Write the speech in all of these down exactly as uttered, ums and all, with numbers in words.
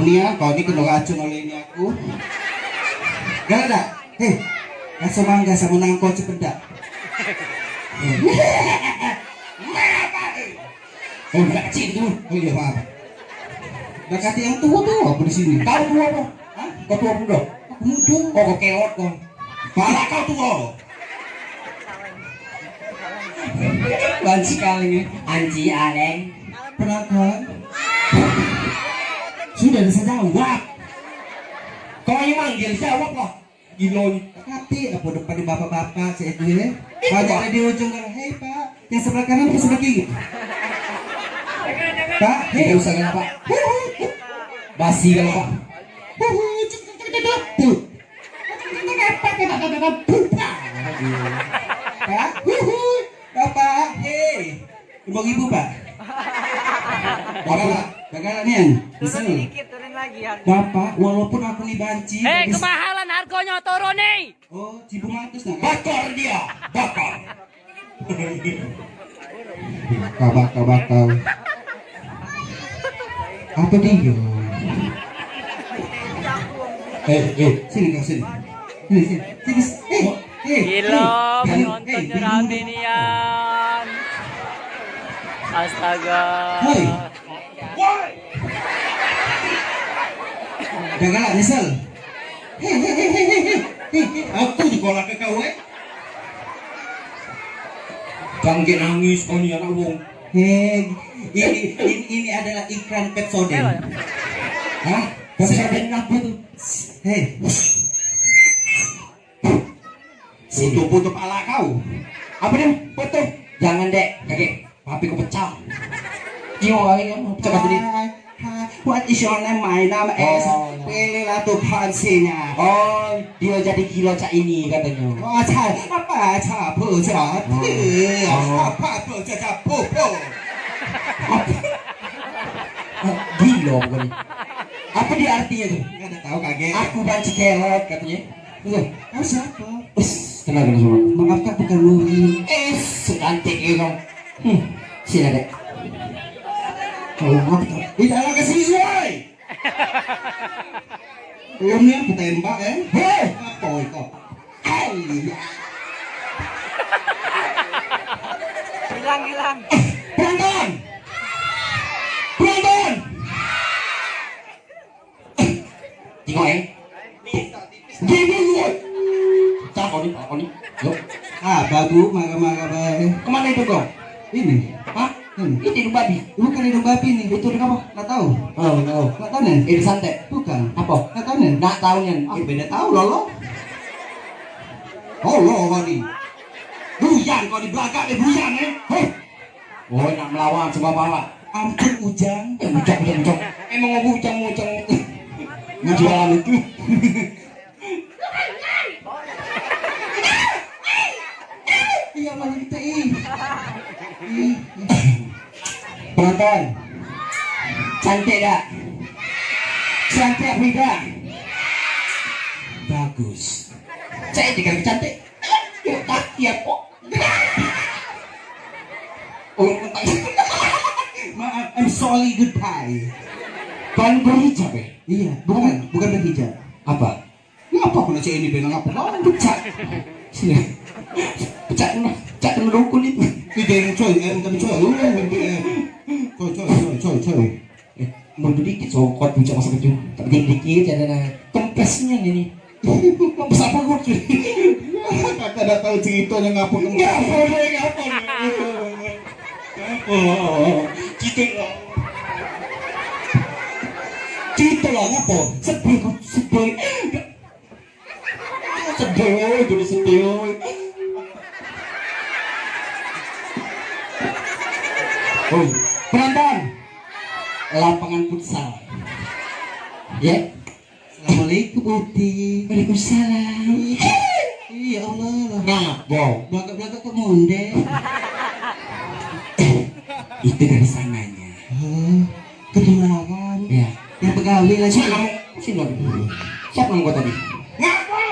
Nia, kau ni kena racun oleh ini aku. Galak dak? Hei, rasa mangga sama nangkau cepedak. Oh, budak kecil tu. Oh iya, maaf. Dah kata yang tua tu apa di sini? Kau tua apa? Hah? Kau tua muda? Aku muda. Oh, kau kelot kau. Pala kau tua. Banci kaleng ni. Anci aleng. Pernah kan? Sudah ada saya jawab. Kau yang manggil, jawab lah. Gilo ni. Tapi apa depan bapak-bapak saya tu ya? Banyak ada di ujung kan. Hei, Pak, yang sebelah kanan ke sebelah kiri? Pak, hei. Tidak usah kenapa. Basi kalau Pak. Tuh. Pak, huhu. Bapak, hei. Lima ribu, Pak. Bapak, Bapak, nian. Turun dikit, turun lagi harga. Bapak, walaupun aku ni banci, Hei, tapi kemahalan harganya, turun nih. Oh, seribu lima ratus nah. Bakar dia, bakar. Bakar, bakar, bakar. Apa dia? Eh, eh, sini kau sini. Sini, sini. Sini. Eh, eh, Gila, eh, penontonnya eh, rame nian. Astaga. Hei. Woi. Dah galak nyesel. Hei, hei, hei, hei, hei, hei. Hei, hei. Aku di kolak ke kau, eh. Kang Gek nangis kau ni anak wong. Hei, ini, ini, ini adalah iklan Pepsodent. Hah? Pepsodent apa tu? Hei. Sini. Foto-foto pala kau. Apa dia? Foto. Jangan, Dek. Kaki. Papi ku pecah. Yo, ayo, pecah papi ni. Hi, hi. What is your name? My name is Oh. Prilly Latuconsina. Oh, dia jadi gila cak ini katanya. Oh, cak apa? Cak apa? Cak apa? Oh. Apa? Apa? Cak apa? Apa? Gila pokoknya. Apa dia artinya tu? Enggak ada tahu, kaget. Aku banci kelot katanya. Iya. Kau siapa? Us, tenang, tenang, semua. Maaf, Kak, bukan Nuri. Eh, secantik itu. Hmm, sini, Dek. Kalau maaf, Kak. Tidak lah ke sini, woi. Belum ni aku tembak, eh. Hei. Apa itu? Hei. Hilang, hilang. Penonton. Penonton. Tengok, eh. Gini, woi. Cak kau ni, kau ni. Yo. Ah, babu marah-marah bae. Kemana itu kau? Ini. Hah? Ini. Itu hidung babi. Bukan hidung babi ni. Itu hidung apa? Enggak tahu. Oh, enggak tahu. Enggak tahu ni? Eh, santet. Bukan. Apa? Enggak tahu ni? Enggak tahu ni. Ah, beda tahu, lolo. Oh, lo kau ni. Buyan kau ni, belagak ni buyan, eh. Hei. Oh, nak melawan sama pala. Ampun, Ujang. Eh, Ujang, Ujang, Ujang. Emang aku Ujang, Ujang. Ujang itu. Iya, malah kita, ih. Ih. Penonton. Cantik dak? Cantik apa tidak? Bagus. Saya juga cantik. Yuk, kaki apa? Oh, maaf, I'm sorry, goodbye. Kau berhijab, eh? Iya, bukan, bukan berhijab. Apa? Ngapa aku nak cek ini, Bel? Ngapa kau pecah? Sini. Pecah kena, pecah kena dukun itu. Ide yang coy, eh, bukan coy. Oh, eh. Coy, coy, coy, coy, coy. Eh, mundur dikit, sokot pucak masa kecil. Tak dikit, dikit, ada nah. Kempesnya ini. Besar perut. Kata dah tahu ceritanya ngapa kempes. Ngapa, ngapa, ngapa? Oh, gitu lah. Gitu lah, ngapa? Sedih, sedih. Sedih, oi, jadi sedih, oi. Oi, penonton. Lapangan futsal. Ya. Assalamualaikum, Uti. Waalaikumsalam. Iya, Allah. Nah, wow. Belakang-belakang kok mondek. Itu dari sananya. Oh. Ketularan. Iya. Yang pegawai lagi. Siapa kamu? Sini dulu. Siapa nama kau tadi? Ngapa?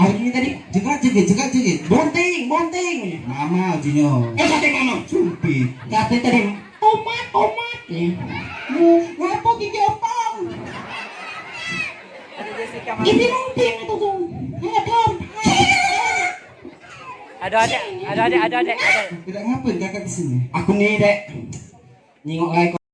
Hari ini tadi? Jegat jegit, jegat jegit. Bonting, bonting. Mama ujinyo. Eh, kata mama. Sumpit. Kata tadi, omat, omat. Ya. Tinggi opong. Isi mungkin itu tu. Hei, Tom. Hei, Tom. Ada adek, ada adek, ada adek, ada. Tidak ngapain kakak di sini? Aku ni, Dek. Nyingok lai